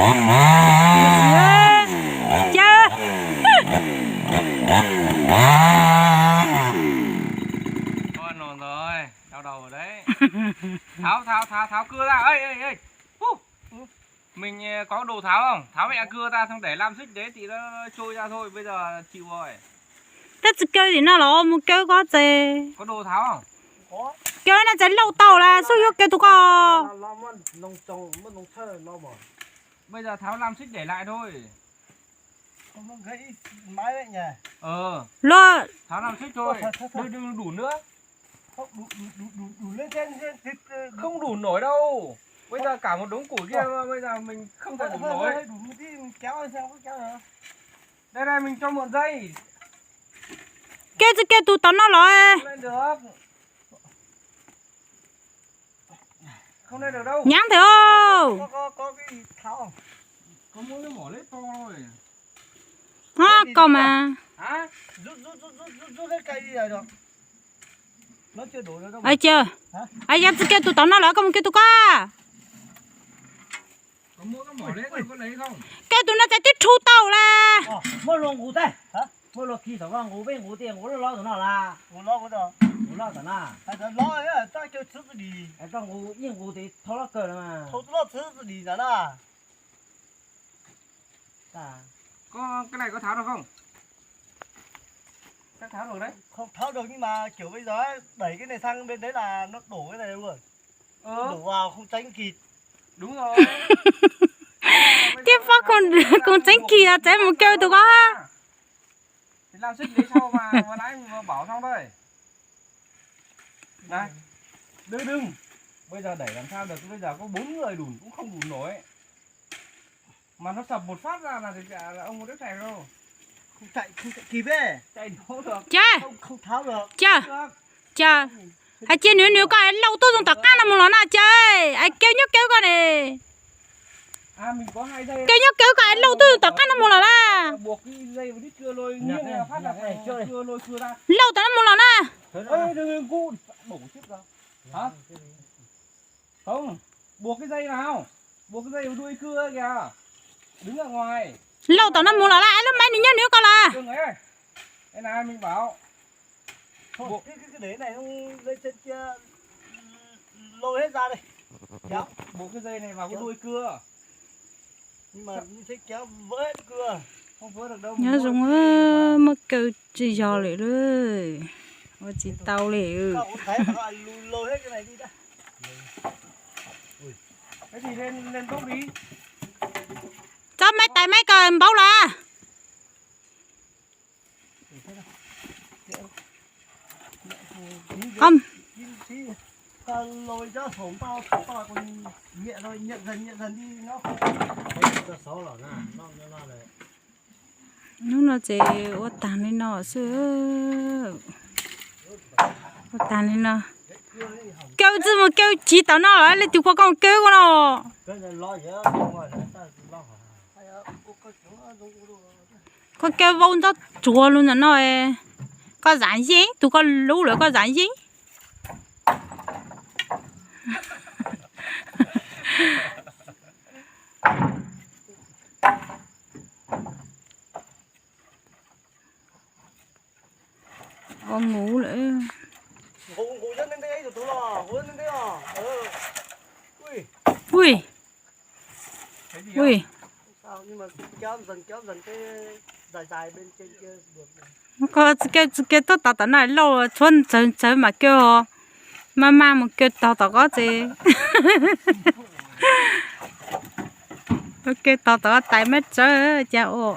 Ua no rồi, đau đầu rồi đấy. Tháo, tháo, tháo, tháo cưa ra. Ê, ê, ê. Hú. Mình, ờ, có đồ tháo không? Tháo mẹ cưa ra xong để làm xích để thì nó trôi ra thôi. Bây giờ chịu rồi. Tab tsis kaw tim no los mus kaw koj txes. Có đồ tháo không? Kaw no txes lauj tau las xub yuav kaw tus koj. Bây giờ tháo làm xích để lại thôi. Luag. Tháo làm xích thôi. Đừng, đừng đủ nữa. Không đủ nổi đâu. Bây giờ cả một đống củi kia mà bây giờ mình không thể đủ nổi. Đây, đây, mình cho mượn dây. Kaw tsis kaw tus tom no los. Không lên được. Không lên được đâu. Nhắn thử ô. Có, có, có, có cái gì tháo không? Có mỗi cái mỏ lết to thôi. Hả, cái gì con mà. Hả? Rút, rút, rút, rút, rút, rút cái cây đi rồi. Nó chưa đủ nữa đâu. Ai chưa? Hả? Ai da, tsis kaw tus tom no los, koj mus kaw tus koj. Có mua cái mỏ đấy, con có lấy không? Kaw tus no txais twb rhu tau las. Ơ, muab luag nqus tag. Hả? Muab luag khi tom koj nqus, peb nqus tias nqus loj loj tom no las. Nqus loj, nqus loj tom na. Hais tias loj, txhob kaw txhwb txwb dis. Koj nqus ib nqus tes thau loj kawg no mas. Thau loj txhwb txwb dis ntag na. Có cái này có tháo được không? Chắc tháo được đấy. Không tháo được nhưng mà kiểu bây giờ ấy, đẩy cái này sang bên đấy là nó đổ cái này luôn. Đổ vào không tránh kịp. Đúng rồi. Tiếp pháp không, không tránh kịp, txais mus kaw tus koj. Thì làm xích để sau mà, mà lái mà bảo xong thôi. Này, đừng, đừng. Bây giờ đẩy làm sao được, bây giờ có bốn người đủ cũng không đủ nổi. Mà nó sập một phát ra là, là ông có đéo chạy đâu. Không chạy, không chạy kịp ấy. Chạy đâu được. Cia. Không, không tháo được. Cia. Được. Cia. Hais cia nws nws koj es lauj tuaj zoo tom qab no mus los na Cia. Es kaw nyob kaw koj ne. Kaw nyob kaw koj es lauj tuaj zoo tom qab no mus los na. Lauj tom no mus los na. Không, buộc cái dây vào đuôi cưa kìa. Đứng ở ngoài. Lauj tom no mus los lawm, es lub maiv nws nyob nws koj lawm. Đừng ấy. Cái này mình bảo. Thôi, buộc cái, cái, cái đế này không, dây trên kia lôi hết ra đây. Kéo. Buộc cái dây này vào cái đuôi cưa. Nhưng mà sẽ kéo vỡ hết cưa. Không vỡ được đâu. Nyob zoo muab kaw tsis yog lawm lauj. Ua tsis tau li. Cậu thấy, cậu lôi hết cái này đi đã. Cái gì lên, lên bốc đi. Txhob maiv tais maiv kaw npaub lawm. Không. Hnub no ces ua tag li no xwb. Ua tag li no. Kaw txij mus kaw chiv tom no, leej twg qhuas koj kaw koj no. Koj kaw vau ntxob tsuag lug ntawm no, koj zam yeeb, tus koj lub lawm koj zam yeeb. Ua nqus lawm. Ui. Ui. Koj tsis kaw tsis kaw tuaj tod tom no lauj, tshuav ntxawv ntxawv mas kaw, maj maj mus kaw tog tom qab txes. Kaw tog tom qab tais mab tsawb cas ua.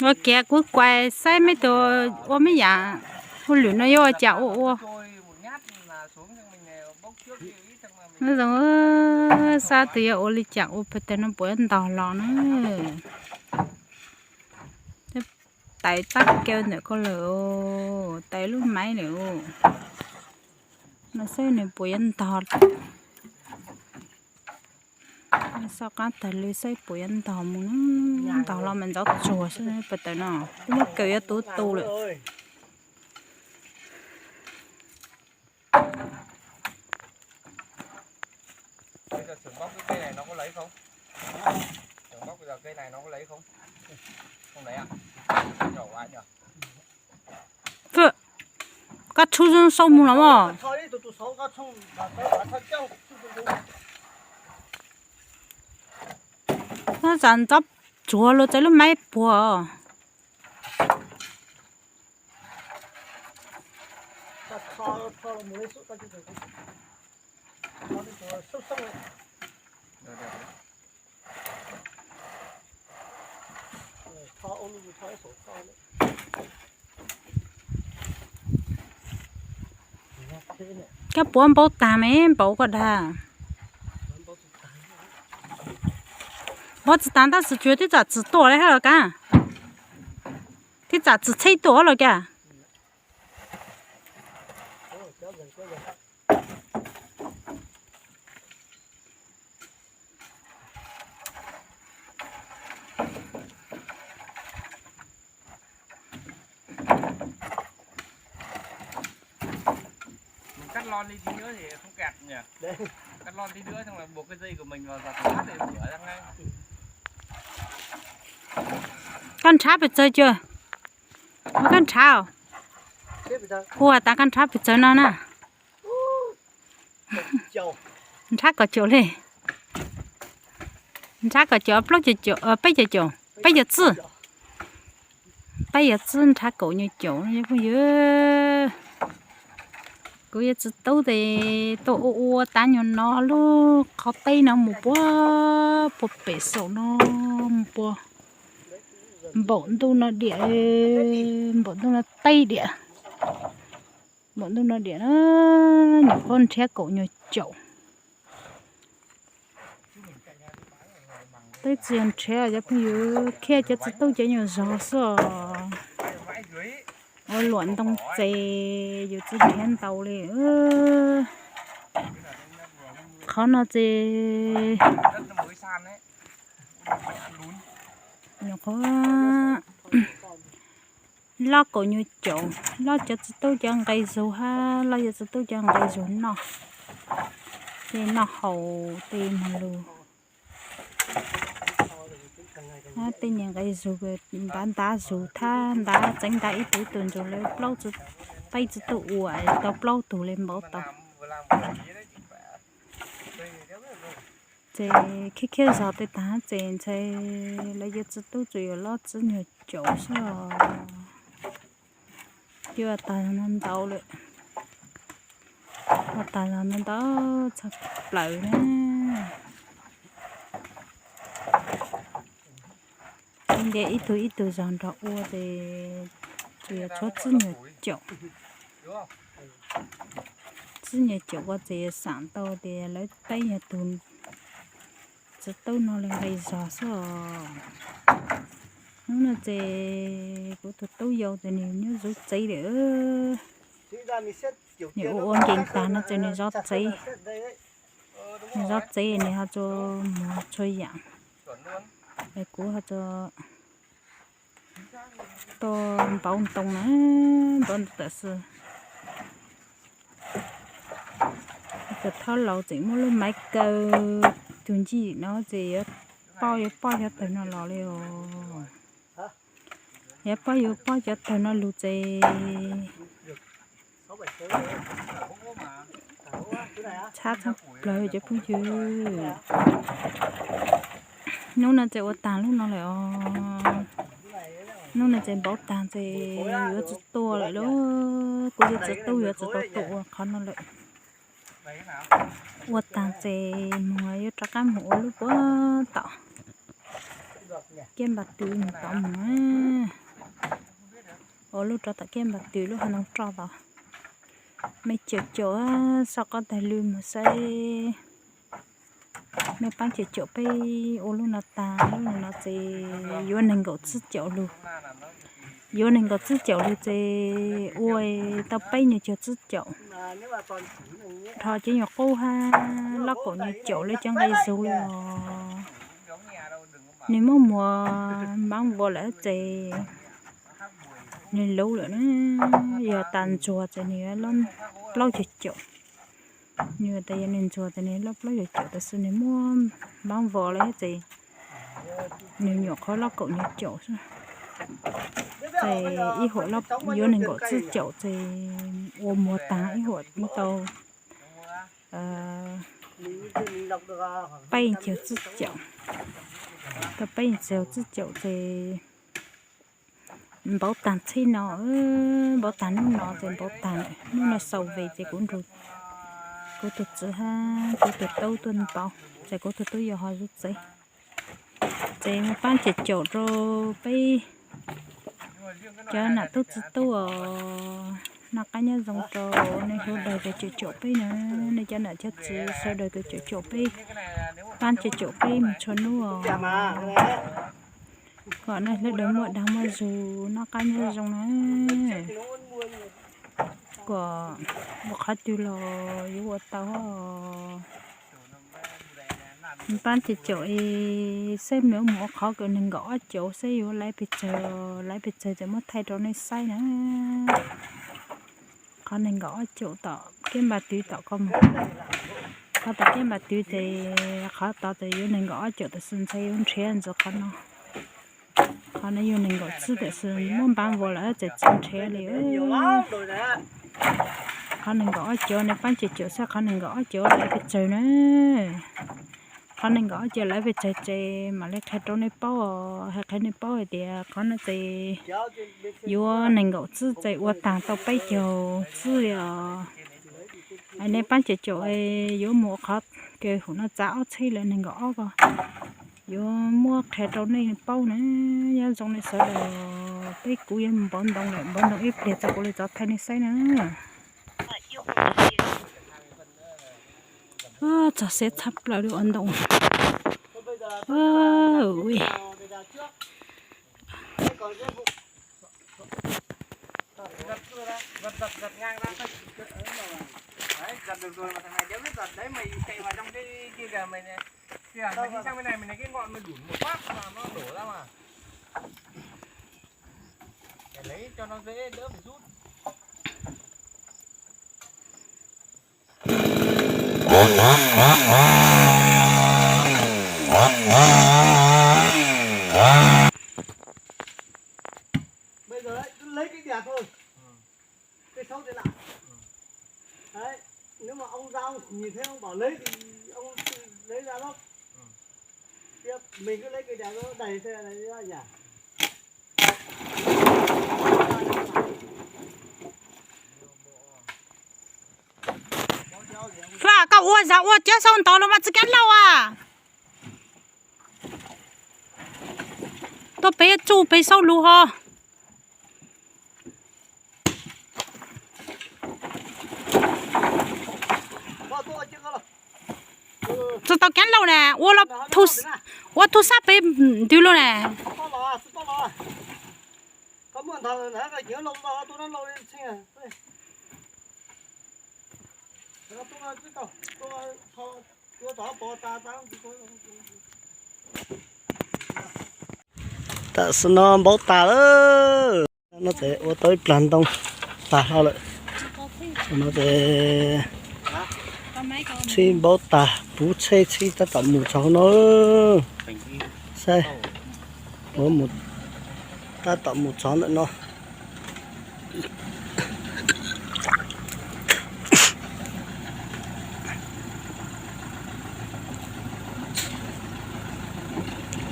Ua kiag kuv kuais saib meb tus ua meb yam hauj lwm no yuav ua cas ua ua. Nyob zoo, saib tus yuav ua li cas ua pem tes no puas ntog los na. Tais tab kaw ntawm ko lawm, tais lub maiv lawm. No saib nws puas yuav ntog. Xauj qab tag li saib puas yuav ntog mus na, ntog los mas ntxov tsuag xwb pem tawm no, twb muab kaws yuav tu tu lawm. Koj tshub xauj mus los mas. Tsam ntxov tsuag los txais lub maib puag. Koj puav npau tag me npau koj dag. Npau tsis tag tab sis tsuas tib tsam txim tuaj li hab los kab. Tib tsam txim txheb tuaj los kab. Mình cắt lon đi tí nữa thì không kẹt nhỉ? Cắt lon tí nữa xong là buộc cái dây của mình vào giỏ tủ mát để rửa ra ngay. Koj nrhab pes tsawg cuag? Koj nrhab, hu has tas koj nrhab pes tsawg no na. Nrhab kaum caum li. Nrhab kaum caum, plaub caug caum, peb caug caum, peb caug txij. Peb caug txij nrhab kaum nyuag caum phooj ywg. Kuv yuav txiv tub tes tuaj ua ua tav nyuag no lub qhov teb no mus puag puag pem saum no, mus puag npaum ntuj no diam, npaum ntuj no teb diam. Npaum ntuj no diam na, nyuam qhuav nrhiav kaum nyuag caum. Twb tsis yog nrhiav cov phooj ywg, khiav cov txiv tub cov nyuag zog xwb os. Ua luam ntoo ces yus tsis nrhiav ntau li. Qhov no ces nyuam qhuav loj kaum nyuag caum, loj cov txiv tub cov nqe zug hab loj cov txiv tub cov nqe zug noj, tej noj haus tej mag lug. Tej niag nqe zug ntav ntav zug thab ntav txeev ntav ib tug ib tug ntsug li plaub txiv, peb txiv tub ua tau plaub tug li npaum tau. Ces khiav khiav zog tej tag ces ntshai lawv yuav txiv tub tsuas yuav loj txij nyuag caum xwb os. Cua tag no ntau lawm, ua tag los ntau ntau tshaj plaws na. Ntiav ib tug ib tug zog nrog ua ces tsuas yuav tshuav txij nyuag caum. Txij nyuag caum ua ces yuav xam tau tias lawv peb nyuag tug txiv tub no li nqe zog xwb os. Hnub no ces kuv tus tub yau ces nws nyob zuv tsev lawm. Nws ua ua nkees tag no ces nws zov tsev. Nws zov tsev nws ho tso mus txhua yam. Es kuv ho tso tuaj npauv ntoo na, npauv ntoo tam sim. Cov thaub laus tseem muab lub maiv kaw tus ncig no ces yuav poj yuav poj cov tawg no los li os. Yuav poj yuav poj cov tawg no lug ces tshab tshaj plaws cov phooj ywg. Hnub no ces ua tag lub no lawm os. Hnub no ces npauv tag ces yuav tsis tua lawm lauj, kuv yuav txiv tub yuav tsis tau tuaj ua qhov no lawm. Ua tag ces mus yuav rov qab mus ua lub puag tom kiab npab tw mus tod mus. Ua lub rov tom kiab npab tw lub hauv ntoo roj tod. Mej caum caum, sau qab tag lw mus saib. Mej paab caum caum peb ua lub no tag, lub no ces yuav nees nkaum tsib caum lug. yuav nees nkaum tsib caum li ces ua tau peb nyuag caum tsib caum. Rho cov nyuag qub hab lauj kaum nyuag caum li cov nqi zug li os. Nws muab muag npaab vov lawm ces nws luv lawm na, yog tas ntsuag ces nws plaub caug caum. Nws tas yog nws ntsuag ces nws plaub caug caum, tab sis nws muab npaab vov lawm ces nws nyuam qhuav lauj kaum nyuag caum xwb. Ces ib huam yuav nees nkaum tsib caum ces ua muag taag, ib huam tau peb caug tsib caum, tau peb caug tsib caum ces npaum taag txhij no, npaum taag nub no ces npaum taag lawm. Nub no xaus ves ces kuv nrug kuv tug txiv hab kuv tug tub tuaj npaum, ces kuv tug tub yuav ho zuv tsev. Ces muaj paab caum caum rau peb cov nam tub txiv tub os, noj qab nyob zoo rau nej sawv daws caum caum peb na, nej cov nam cov txiv sawv daws caum caum peb, paab caum caum peb mus txhua nub os, kom nej sawv daws muaj dag muaj zug noj qab nyob zoo na. Kom ua qhov twg los yuav ua tau. Paab caum caum es seb nws mus ua qhov kws nees nkaum ob caum seb yuav laiv pes tsawg, laiv pes tsawg ces muab thaij rau nej saib na. Qhov nees nkaum ob caum tom kiab npaj twv tom ko mus, qhov tom kiab npaj twv ces qhov tod ces yuav nees nkaum ob caum tab sis ntshai yuav nrhiav ntxiv qhov no. Qhov no yog nees nkaum tsib tab sis muab npaab vov lawm ces tsis nrhiav li. Qhov nees nkaum ob caum nej paab caum caum saib qhov nees nkaum ob caum laiv pes tsawg na. Qhov nees nkaum ob caum laiv pes tsawg ces mam li qhia rau nej paub, hais qhia nej paub hais tias qhov no ces yuav nees nkaum tsib ces ua taag tau peb caug tsib li os. Nej paab caum caum yuav mus ua qhov kws hum no txav ob txhij lawm nees nkaum ob ko, yuav muab qhia rau nej paub na. Nyob zoo nej sawv daws, peb kuv yuav mus npauv ntoo lawm, npauv ntoo ib pliag tso kuv li tso thaij nej saib na. Txog siab tshaj plaws li ua ntoo. Bây giờ đấy, cứ lấy cái đèn thôi. Cái xấu thế nào? Đấy, nếu mà ông ra ông nhìn thấy ông bảo lấy thì ông tự lấy ra đó. Tiếp, mình cứ lấy cái đèn đó đẩy xe này ra nhỉ? Faj, koj ua zog ua cov xauj ntawd los mas tsis kav lauj as. Tuaj peb tsuj peb xauj lus ho. Tsis tau kav lauj na, ua thu sab peb ntws lauj na. Tam sim no npauv tas lawm. No ces ua tau ib plag ntoo tag hlo lawm. No ces tsheb npauv tag, puv tsheb tsheb tab tom mus txog hauv no. Saib, tab tom mus txog ntawm no.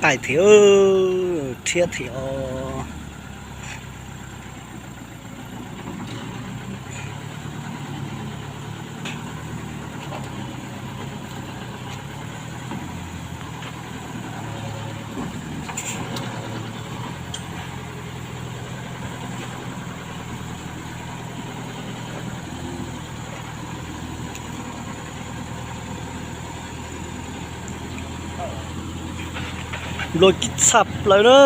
Qaij thiab, rhiab thiab os. Nplooj tshaj plaws na.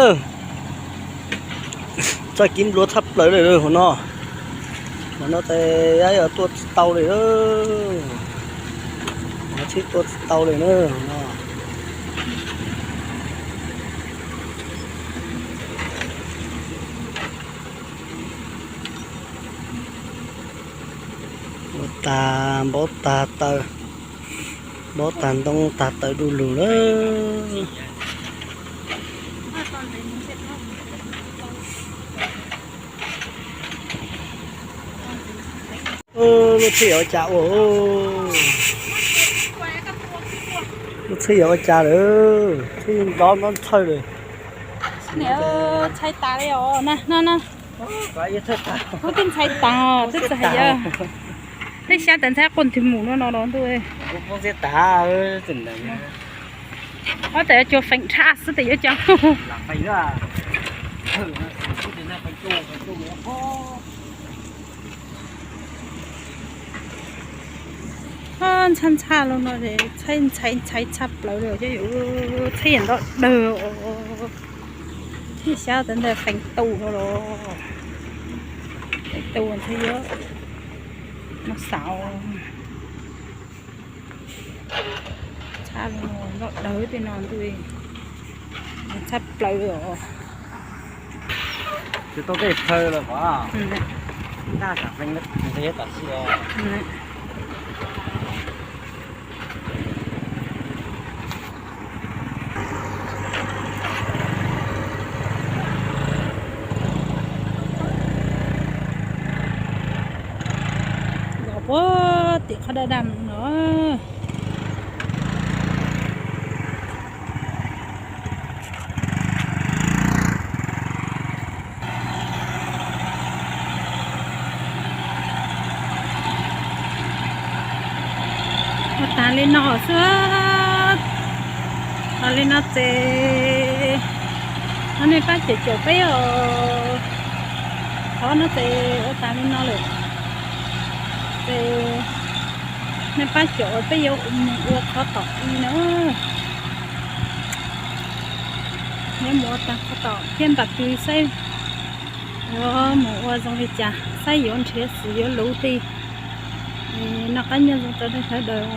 Txoj kev nplua tshaj plaws li hauv no. Hauv no ces yuav tuaj tsis tau li, tsheb tuaj tsis tau li na hauv no. Ua tag npaub tag taw, npaub tag ntoo tag taw du lug lawm. Lub tsheb yuav ua cas ua, lub tsheb yuav ua cas lawm, tsheb nrov nrov txhawj lawm. Ntshai tas li os na, no na. Kuv twb ntshai tas, twb tsis hais yog, twb xyab tas ntshai quaj nthwv mus no no los ntuj. Ob tas cua feem dhab xwb tas yuav cov. Ntshai ntshai los no, tsheb ntshai ntshai tshaj plaws li, tsheb yam ntov dawg. Tsheb xyab tas ntawd feem tu no los, feem tu ntshai yuav no xaus. Tshaj los nrov dawg tej no ntuj, tshaj plaws os. Tsis tau tej chaw los pom, ntaj sam feeb nqis tom si os. Los puag tim qhov daj daj no. Ua tas li no xwb, tas li no ces thov nej pab caum caum peb os. Qhov no ces ua tas li no lawm ces nej pab caum peb yuav mus ua qhov tom ub na. Yuav mus ua tag qhov tom thiab npam twg saib yuav mus ua zoo li cas, saib yuav nrhiav xwm yuav luv tej. Noj qab nyob zoo rau nej sawv daws.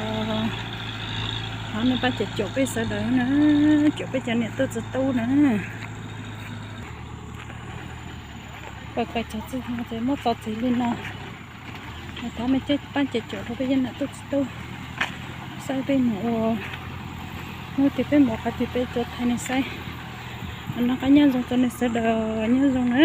Thov nej pab caum caum peb sawv daws na, caum peb cov niam tub txiv tub na. Pab caum caum txog txij no ces muab txo txig li no. Thov nej pab caum caum rau peb cov niam tub txiv tub, saib peb mus ua, hnub twg peb mus qhov twg peb tuaj thaij nej saib. Noj qab nyob zoo rau nej sawv daws, nyob zoo na.